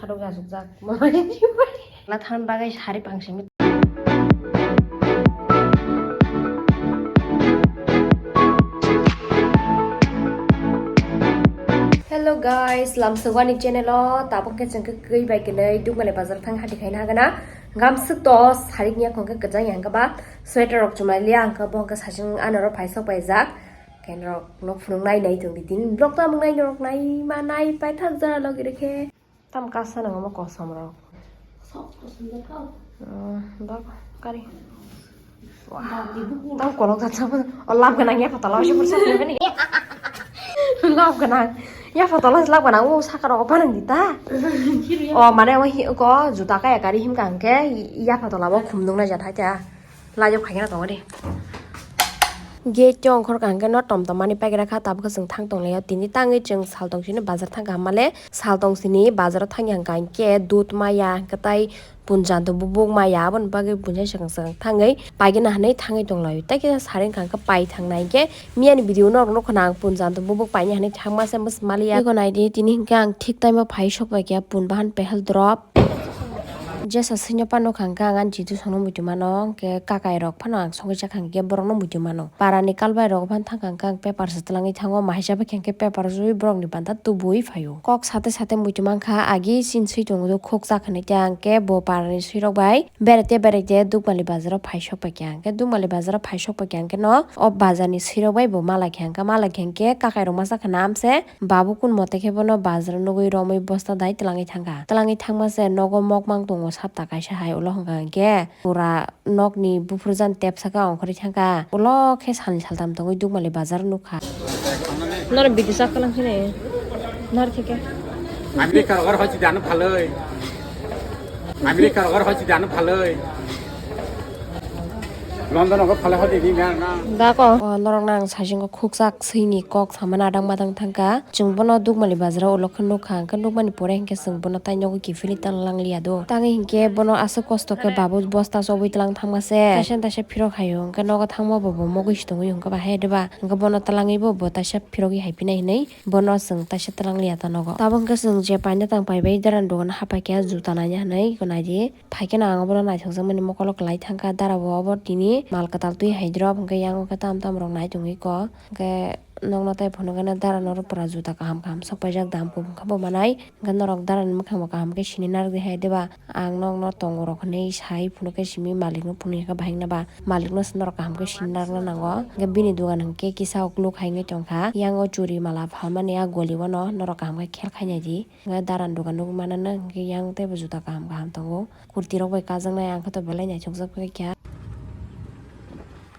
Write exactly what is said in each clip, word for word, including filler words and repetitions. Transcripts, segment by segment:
Rok jasukjak. Lathan bagwi sari pang simi. Hello guys, lamsogwani channel o tabuk khe chwng khe kwi bai kwnwi Dukmali bazar thang hati khaina hagana. Gamsuk to sarik nya khong khe kwchang yang khe ba sweater rok chumai liya ang khe bo hwnkhe sachwng ano ro phaisok paijak. Ken rok no phunuk nai nai tong di tin vlog ta mung nai rok nai ma nai pai thak jana logi rikhe. Tam kasa nang omo kosom rok. Sok kosom rok kau. Hmm, bak kari. Wah, tam kolok jat sama. O lab ganang ya photo lab sih persa ni. Lab ganang. Ya photo lab lab ganang o saka rok panang di ta. O mane o hi ko juta kaya kari him kang ke ya photo lab o khum dung na jat hai ta. Lajok khaina tongo de. Gate o ongkhor kaham khe no tom tom mani paikra kha tabuk khe chwng thang tong laio tini tangwi chwng sal tong sini bazar thang kaham male sal tong sini bazar o thang yang kaham khe dut maya hwnkhe tai punjan to bubuk maya aboni bagwi punjan swkang swkang thangwi paigena hinwi thangwi tong laio tei khe sari wngkha hwnkhe pai thang nai khe miyani video no nukho na ang punjan to bubuk paina hinwi thangma se mwsmaliya ego naidi tini hwnkhe ang thik time o phai sok bai khe pun bahan pehel drop. Jesa sino pa nokha hwnkhe ang ani jitu songno muitu mano, hwnkhe kakai rok phano ang songwi chakha hwnkhe borokno muitu mano. Parani kalbai rok phano thangkha hwnkhe ang paper se twlangwi thango, mahaisa bai khe hwnkhe paper rwui borokni banta tubui phaio. Kok sate sate muitu mankha, agi chini swi tongo khukchak hinui tei ang khe bo parani swirok bai berete berete Dukmali bazaro phai sok paikha. Hwnkhe Dukmali bazaro phai sok paikha hwnkhe no o bazarni swirok bai bo malai kha hwnkhe, malai kha hwnkhe kakai rok masa khe namse. Babu kun mote khe bono bazar nugui romwi bosta dai twlangwi thangkha. Twlangwi thangma se nogo mokmang tongo sapta kaisa hai ulo hwnkha hwnkhe pura nokni buphurjani tepsaka ongkhorwi thangkha. Ulo khe salni saltam tongwi Dukmali bazar nukha. Noro bidi sak kalang khene. Nar theke. America rok hochi dano phaloi. America rok hochi dano phaloi. London ogo phale hodi di na na. Da ko. O norok nang sajingo khukchak swini kok samani adang madang thangkha. Chwng bono Dukmali bazaro ulo khe nukha, hwnkhe nukmani pore hwnkhe chwng bono tai nogo kiphilwi tang langliya do. Tangwi hwnkhe bono aswk kosto khe babu bosta chobwi tlang thangma se. Taisa taisa phirok haio, hwnkhe nogo thangma bo bo mogwi si tongwi hwnkhe ba hai de ba. Hwnkhe bono twlangwi bo bo taisa phirogwi hai phinai hinwi bono chwng taisa twlangliya ta nogo. Tabuk hwnkhe chwng je paina tang paibai derani dogano hapaikha juta naina hinwi, eko naidi. Phaikhe no ang obono naithokjakmani mokolo kwlai thangkha, dara bo obo tini mal kwtal twi hai drop, hwnkhe yang o khe tam tam rok nai tongwi kok, hwnkhe nokno tai phunukgana dara norok pura juta kaham kaham sok paijak, dam kubun khe bo manai, hwnkhe norok dara ni mwkhang bo kaham khe sini narwkdi hai deba, ang nokno tongo rok hinwi sai phunukhe simi malik no phunukya khe bahai wngna ba, malik no se norok kaham khe sini narwkna nango, hwnkhe bini dogan hwnkhe kisa ukuluk hai wngwi tongkha, yang o churi mala phalmani a goli o no norok kaham khe khel khai naidi. Hwnkhe daran dogan nukwi mananw, hwnkhe yang teibo juta kaham kaham tongo. Kurti rok bai kajaknai, ang khe to belai naithokjak paikha.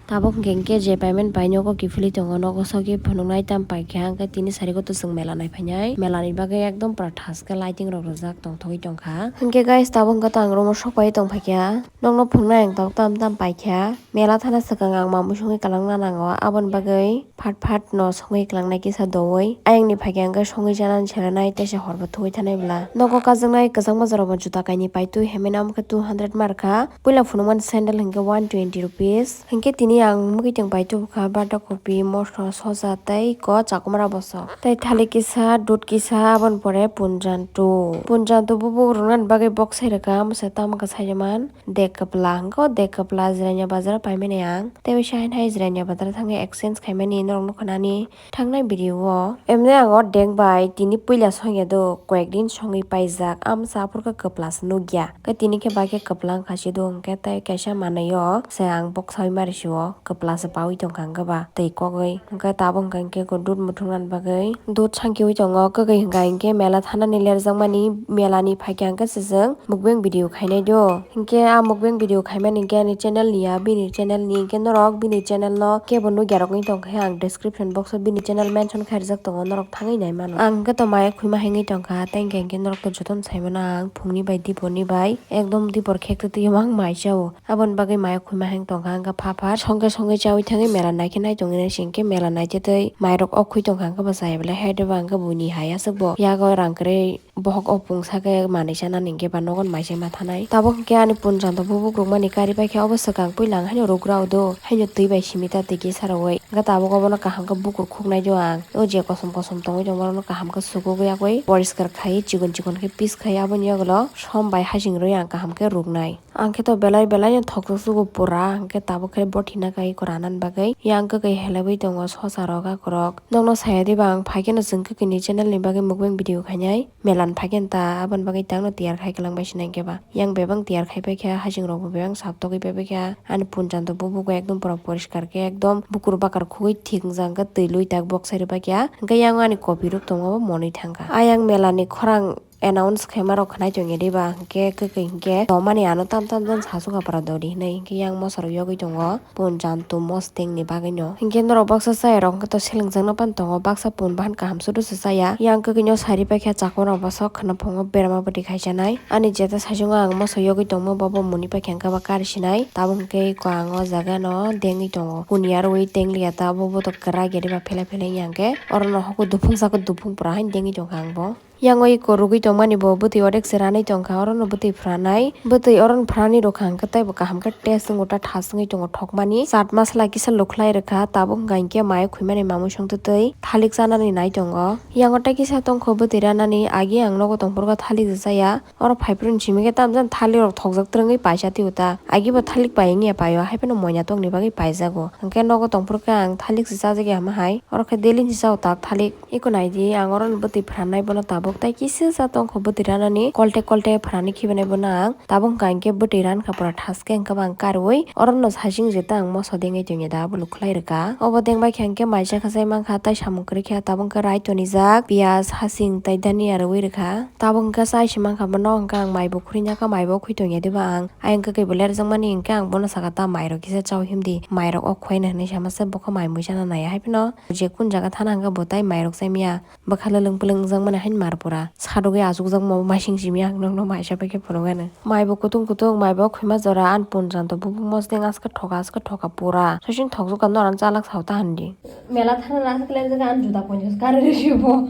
Tabuk hwnkhe hwnkhe je payment pai nogo kiphilwi tongo, nogo sogwi phunuknai tam paikha, hwnkhe tini sari o to chwng mela nai phainai. Mela ni bagwi ekdom pura thas khe lighting rok rwjak tongthogwi tongkha. Hwnkhe guys, tabuk hwnkhe to ang room o sok pai tongphaikha. Nokno phunuknai ang tabuk tam tam paikha. Mela thana swkang ang mamui songwi kwlangna nango, aboni bagwi phat phat no songwi kwlangnai kisa doui. Ayang ni phaikhe ang khe songwi chanani selenai teisa hor bo thugui thanai bwla. Nogo kajaknai kwchangma jorao bo juta kainwi paitwi hemena omo khe two hundred ma rwkha. Puila phunukmani sandal hinkhe one twenty rupees. Hinkhe tini ang mugui tong paitwi bwkha bata kopi, moso, soja tei ko chakwmara bosok. Tei thalik kisa, dud kisa, aboni pore punjan two. Punjan two bubuk rwnani bagwi boksai rwkha, omo se tamo khe saiman. Dek kwpla hwnkhe o dek kwpla Jirania bazar o paimani ang. Tei waisa haino hai Jirania bazar o thangwi exchange khaimani norok nukha nani thangnai video o. Emni ang o dek bai tini puila songya do, koyek din songwi paijak. Amsa aphuru khe kwpla se nukya. Khe tini khe bai khe kwpla wngkha se do hwnkhe tei kaisa manwi o se ang boksaui mari si o kwpla se paui tongkha hwnkhe ba twi kogwi. Hwnkhe tabuk hwnkhe hwnkhe dud muthungna bagwi dud sankiui tongo. Kwgwi hwnkha hinkhe mela thanani lerjakmani, melani phaikha hwnkhe se chwng mukbang video khainai do. Hinkhe a mukbang video khaimani hinkhe ani channel ni ya, bini channel ni hinkhe norok bini channel no kebo nukya rok wngwi tongkha, ang description box o bini channel mention khairjak tongo, norok thangwi nai mano. Ang hinkhe to maya khwima hengwi tongkha, tei hinkhe hinkhe norok to jotono sai mano ang phungni bai diporni bai ekdom dipor khek twi twi o ang mai chao. Aboni bagwi maya khwima heng tongkha, hwnkhe pha pha songkhe songkhe chaui thangwi mela naikhe nai tongwi nai se hinkhe mela naithe tei mairok ok khui tongkha, hwnkhe bo chaya belai hai deba hwnkhe buini hai aswk bo yago rang kwrwi Bohok o pungsa khe manwi chanani hinkhe ba nogon mai se ma thanai. Tabuk hinkhe ani punchando bubuk rukmani kari paikhe obo swkang puila ang haino rugrao do, haino twi bai simi ta twi kisa rwui. Hinkhe tabuk obono kaham khe bukur khuknai do ang. O je kosom kosom tongwi tongma rokno kaham khe sugugwi yagwi poriskar khai chikon chikon khe piece khai aboni yagulo som bai hasing rwui ang kaham khe ruknai. Ang khe to belai belai no thokjak sugo pura, ang khe tabuk khe bothina kai eko ranani bagwi. Yang kwkwi helebwi tongo sosa rok akorok. Nokno saya diba ang phai kheno chwng kwkwi ni channel ni bagwi mukbang video khainai. Melan phai khe ta aboni bagwi tangno tiyar khai kwlang bai sinai khe ba. Yang bebak tiyar khai pai kha, hasing rok bo bebak sap togwi pai pai kha. Ani punchando bubugo ekdom pura poriskar khe ekdom bukur bakar khugwi thik wng jang khe twi lui tak bok sai rw pai kha. Hwnkhe yang ani kopi rok tongo monwi thang kha. Ayang melani khorang announce khaima rok khwnai tongya diba, hwnkhe kwkwi hwnkhe tomani ano tam tam tam sasu ka pura dori hinwi hwnkhe yang moso rok yogwi tongo. Pun jantu mosteng ni bagwi no. Hinkhe norok baksa chaya rok hwnkhe to seleng jakna pan tongo, baksa pun bahan kaham sudu se chaya. Yang kwkwi no sari paikha chakma rok bwswk khwna phungo berma bwtwi khaisanai. Ani jeta saichungo ang moso yogwi tongma bobo muni paikha hwnkhe ba kari sinai. Tabuk hwnkhe ko ang o jaga no dengwi tongo. Kuni arwi tengliya ta, bobo to kwrak ya diba phela phela ya hwnkhe. Oro no hoko duphung saka duphung pura haino dengwi tongkha ang bo. Yang o eko rugwi tongmani bo bwtwi odek se ranwi tongkha, oro no bwtwi phranai. Bwtwi oro no phranwi rwkha hwnkhe teibo kaham khe taste wngwi ta thas wngwi tongo thokmani. Chaat masala kisa lukhlai rwkha, tabuk hwnkha hinkhe mai khwimani mamwi songtwtwi thalik chanani nai tongo. Yang o tei kisa tongkho bwtwi ranani, agi ang nogo tongphuru kha thalik se chaya. Oro phaiphuru ni simi khe tamjani thalik rok thokjak twrwngwi paisa twibo ta. Agi bo thalik pai wngya paio, haiphano moina tongni bagwi paijago. Hwnkhe nogo tongphuru khe ang thalik se chajagwi hama hai. Oro khe daily ni chao tak thalik. Eko naidi, ang oro no bwtwi phranai bono tabuk, tei kisa sa tongkho bwtwi ranani, kolte kolte phranai khibanai bono ang. Tabuk hwnkha hinkhe bwtwi rankha pura thaskhe hwnkhe bo ang karwi, oro no saichung jeta ang moso dengwi tongya da, bo lukhlai rwkha. Obo dengbai khe hinkhe maisa khachai mankha, tei samung kwrwi khe tabuk hwnkhe rai tonijak, piyaj, hasing tei dania rwui rwkha. Tabuk hwnkhe chai se mankha bono, hwnkhe ang mai bo khurui naka, mai bo khwi tongya diba ang. Ayang kwkwi bo lerjakmani hinkhe ang bono saka ta mairok kisa chao himdi, mairok o khwlaina hinwi sama se, bo khe mai mui chana naiya, haiphano je kun jaga thana hwnkhe bo tai mairok chai maya. Bwkha lwlwng pwlwng wngjakmani haino mar pura. Sadugwi achukjakma bo masing simi ang nokno maisa bai khe phunukgano. Mai bo kutung kutung, mai bo khwima jora, ani punjan to bubuk mosdeng aske thoka, aske thoka pura. Sosing thokjwk kha norani chalak sao ta handi. Mela thana na aske lerjak ani juda ponjos karwi rwsio bo.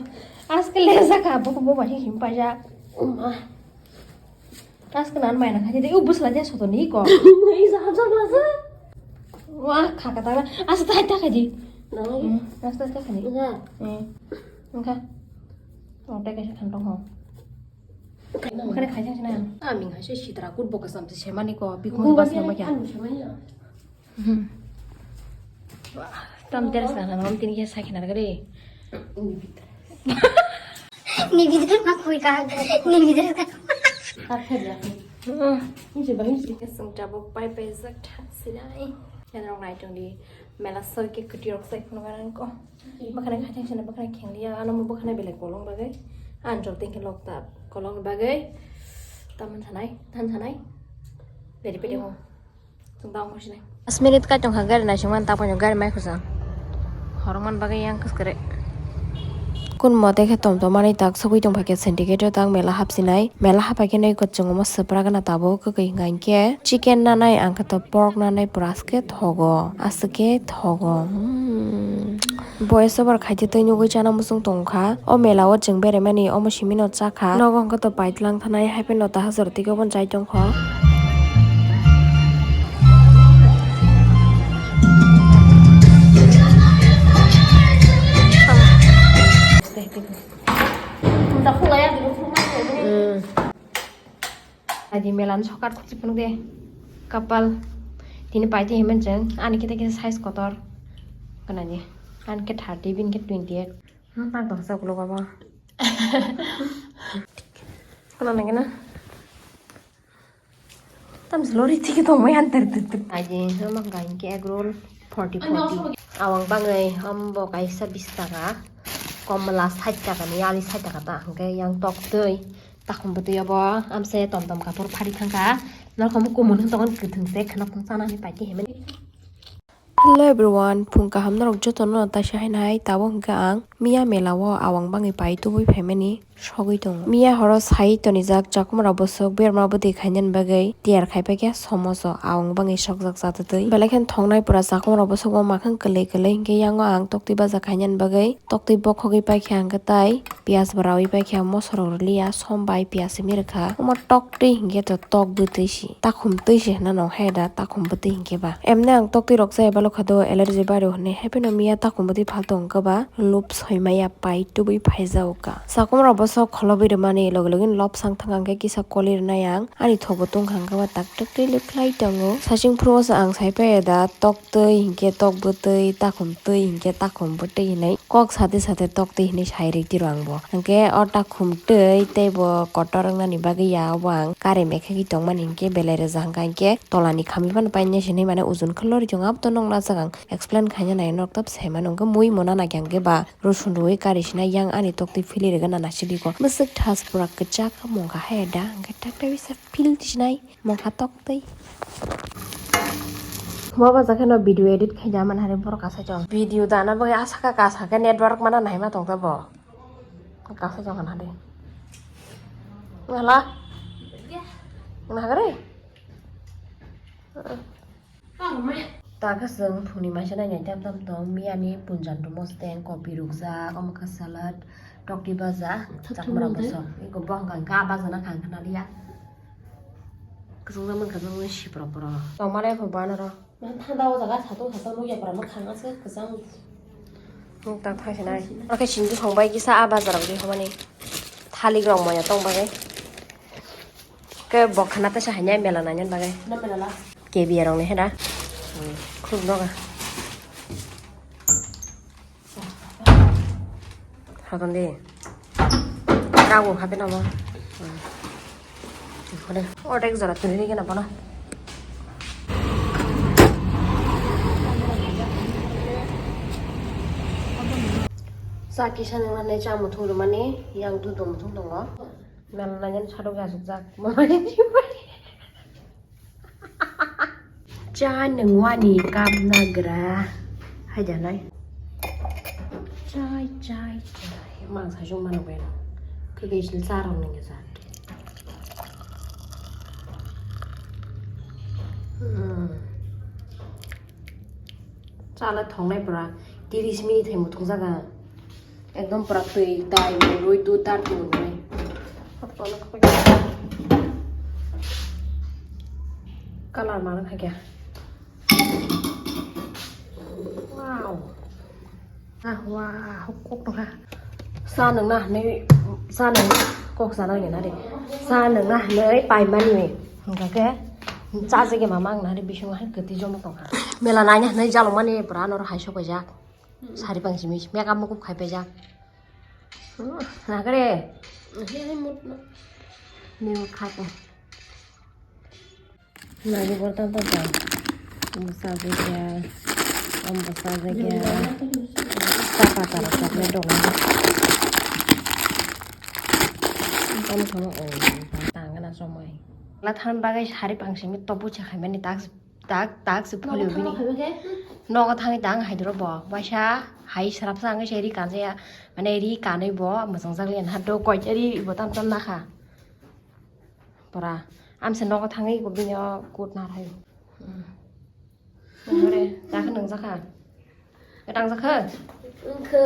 Aske lerjak kha bo, bo masing simi paijak. Uma. Aske nan mai na khaidi, u bwsla dia soto ni ko. Mai sa hapjak lasa. Wa kha ka ta. Asa ta ta khaidi. Nai. Hmm, asa ta khaidi. Nga. Hmm. Nga. Ang ta kaisa khan tong ho. Bukhari khai thang sina. Ami ngai se sitra kut bo kasam se semani ko, bikhu bas na ma kya. Anu semani ya. Hmm. Wah, tam teres na na, mam tini kya sakhi na gare. Ni bidre ma khui ka, ni bidre ka. Akhir ya. Hmm. Ni se bahim se. Sung jabo pai pai zak thak sinai. Yan rong nai tong di. Mela sor ke kuti rok sai phunukgana ko. Bwkhana khaithang sana bwkhana khengliya, ano mo bwkhana belai kolong bagwi. An jol tingkhe lok ta kolong bagwi. Taman sanai, than sanai. Beri pede ho. Tung daung khusinai. Pas minute kai tongkha gari naisingmani, taphano gari mai khujang. Horokman bagwi yang kwskre. Kun mote khe tom tom manwi tak sogwi tongphaikhe syndicate o tak mela hapsinai. Mela haphaikhe noi kwchwng omo swpra gana tabuk kwkwi hwnkha hinkhe chicken nanai, ang khe to pork nanai pura aske thogo, aske thogo. Hmm. Voice over khaite tei nugwi chana muchung tongkha. O mela o chwng beraimani omo simi no chakha. Nogo hwnkhe to paitlang thanai, haiphano ta hajor tike obo chai tongkho. Hmm. Adi melan sokat khutri phunuk de. Kapal. Tini paite himen cheng. Ani kita kita size kotor. Kana di. Ani ke thirty, bin ke twenty eight. Hmm, tak dong sa kulo baba. Kana na kana. Tam se lori tiki tong mai han ter ter ter. Adi, sama gain ke egg roll. Forty, forty. Awang bangai, ambo kaisa bis taka, komla sait taka ni, ali sait taka ta, hwnkhe yang tok twi, takhum bwtwi obo, amse tom tom kaphur phari thangkha, norokhe kumun hwn tongkha, kwthwng se khwnapung chana hinwi paikhe hinwi. Hello everyone, phung kaham norok jotono taisa hai nai. Tabuk hwnkhe ang miya mela o awang bangwi pai tubui phaimani sogwi tongo. Miya horo sai tonijak chakwmara bwswk berma bwtwi khainani bagwi tiyar khaipaikha somoso awang bangwi sokjak chatwtwi. Belai kheno thongnai pura chakwmara bwswk bo makhang kwlwi kwlwi hwnkhe yango ang toktwi baja khainani bagwi toktwi bokhogwi paikha hwnkhe tai piyaj bo rawi paikha, mosorok rwliya, som bai piyaj simi rwkha. Omo toktwi hwnkhe to tok bwtwi si, takhum twi si hwnna nong hai da, takhum bwtwi hwnkhe ba. Emne ang toktwi rok chaya balokha do, allergy bario hwnwi, hapheno miya takhum bwtwi phalto hwnkhe ba, lub soimaya pai tubui phaijago ka. Sakomrok bwswk kholobwi rwmani loge loge lobsang thang hwnkhe kisa koli rwnai ang, ani thokbo tungkha hwnkhe ba tak tak twi lwkhlai tongo. Saching phuru o se ang sai paiya da, tok twi hinkhe tok bwtwi, takhum twi hinkhe takhum bwtwi hinwi kok sade sade tok twi hinwi sai rwktiro ang bo. Hinkhe o takhum twi tei bo kotor wngnani bagwi ya obo ang kari mekhagwi tongmani hinkhe belai rwja hwnkha hinkhe tolani khami phano painai se hinwi mane ujun khe lori tongo, aboto nokna jak ang explain khaina nai norok tab sai mano hinkhe mui mona nai hinkhe ba rosun rwi kari sinai yang ani tok twi phili rwgana naisik biko bwswk thas pura kwchak mungkha hai da hinkhe tak tak bisa phil sinai. Mokha tok tei. Bo baja kheno video edit khaina man hari borok asai chong. Video dana bagwi asaka kasa khe network mana nai ma tong ta bo. Kasa chong hana de. Ngala. Ngala gare. Ta khe chwng phungni maisa nainai tam tam tong, miyani punjan dumo steng, kopi rukjak, omo khe salad, tokti baja, chakmara bosong. Iko bo hwnkha hwnkha baja na khang khna liya. Kwchwngjak mankha, kwchwngjak si poro poro. Tongmani kho banaro. Thanda o jaga satung satung nukya pora makhang aswk kwchang. Nukta thang sinai. Oro khe sindi khong bai kisa a bazar rok di hobani. Thalik rok moya tong bagwi. Ke bok khana tesa hanya mela nanya bagwi. Na mela la. K B R rok ni heda. Khuk doga. Hakon de. Kago hape namo. Hode. Ordek jora tuni rigi na bono. Sa kisa nang nai cha muthung rumani yang tu dum muthung tongo. Nal nang yan sadu gasuk jak. Cha nungwani kapna gra. Hai janai. Chai, chai, chai. Mang sa jung mano ben. Kage sil sa rong nang ya sa. Hmm. Chala thongnai pura tiris minute hai muthung jaga. Ekdom pura twi tai rwi dud dar twi nai. Color mana kha kya? Wow. Ah, wow, kok tongkha. Sa nungna hwnwi, sa nung kok sana ngi nari. Sa nungna hwnwi paimani. Hingkha khe, cha jege mama ang nari bising hai kwtwi jomo tongkha. Mela naina hwnwi jalokmani pura noro hai sok paijak. Sari pang simi, makeup mukup khai paijak. Hmm, nakare. Ni kha ko. Nani borta borta. Bwsa jagya. Om bwsa jagya. Chapa tara chakle dong. Tamo tamo o. Tangana somoi. La than bagai sari pang simi topu chakhaimani tak tak tak se phuli bini. Nogo thangwi tang hai doro bo. Waisa hai srapsa ang se ri kanjaya. Mane ri kanwi bo mwchang jakle na do koi ri bo tam tam nakha. Pora. Amse nogo thangwi bo bini o kut na thai. Ore, ta khe nang jakha. Tang jakha? Wngkha.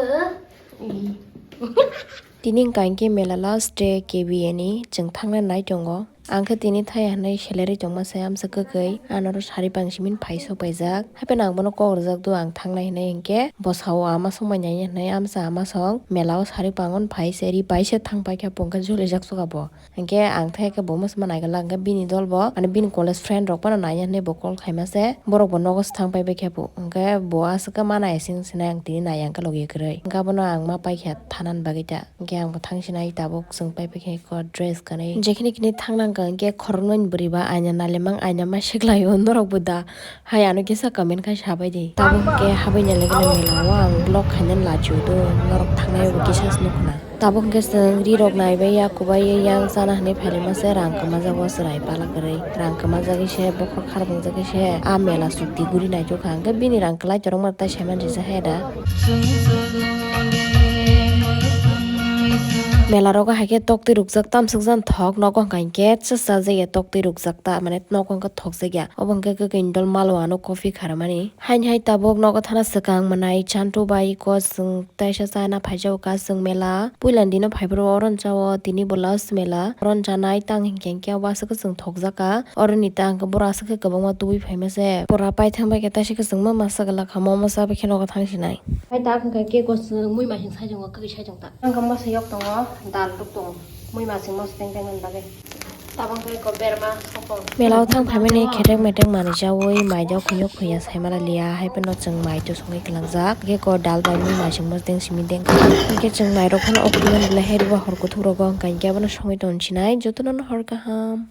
Tini wngkha hinkhe mela last day K B A ni chwng thangna nai tongo. Ang khe tini thaya hinwi selerwi tongma se amsa kwkwi, ano oro sari pang simi phai sok paijak. Hapheno ang bono kok rwjak do ang thangnai hinwi hinkhe bwsao ama songmani hinwi amsa ama song mela o sari pangon phai se ri pai se thang paikha bo hwnkhe julijak suka bo. Hinkhe ang thaya khe bo mosma naikolak, hinkhe bini dol bo, mane bini college friend rok phano naiya hinwi bo call khaima se, borok bo nogo se thang pai bai khe bo. Hinkhe bo aswk khe ma nai sing sinai ang tini nai ang khe logi kwrwi. Hinkhe abono ang ma pai kha thanani bagwi ta. Hinkhe ang bo thang sinai tabuk chwng pai pai khe ko dress kanwi. Jekhini kini thang nang kha hinkhe khoroknwi bwrwi ba aina nalimang aina ma siklai o norok bo da. Hai ano kisa comment khai sabai di. Tabuk hinkhe habwi nai lagina mela o ang vlog khainani lachi o do norok thangnai o bo kisa se nukna. Tabuk hwnkhe chwng ri rok naibai ya, kubai ya, yang chana hinwi phailai masa, rang kwmajak o chwrai pala kwrwi, rang kwmajagwi se bokhok kharmung jagwi se a mela chukti guri naijak kha, hwnkhe bini rang kwlai torok mano tai saiman rijak hai da. Mela rogo hai khe tok twi rukjak tamswk jan thok nogo hwnkha hinkhe chwsa jaya tok twi rukjak ta, mane nogo hwnkhe thokjak ya, obo hwnkhe kwkwi ni dol malwano coffee kharmani. Haini hai tabuk nogo thana swkang mwnai chantu bai ko chwng taisa chana phaijago ka chwng mela. Puila ni dino phaiphuru oro ni chao tini bo last mela. Oro ni chanai tang hinkhe hinkhe obo aswk khe chwng thokjak ka. Oro ni tang khe borok aswk khe kwbangma tubui phaima se. Pura paithang bai khe taisa khe chwngma masa glak kha momo chabai khe nogo thang sinai. Hai tak hinkhe cake o chwng mui masing saichung o kwrwi saichung ta. Ang khe masa yok tongo, dal rok tongo. Mui masing masa teng teng bagwi. Tabang khe ko berma sokong. Mela o thang phaimani khetek metek manwi chaui mai jao khuyok khuya saimala liya, hai phano chwng mai to songwi kwlangjak. Khe ko dal bai mui masing masa teng simi deng kha. Hinkhe chwng mai rok phano oktwi mani belai hai rwba hor kuthuk rogo hwnkha hinkhe abono songwi tong sinai. Jotono no hor kaham.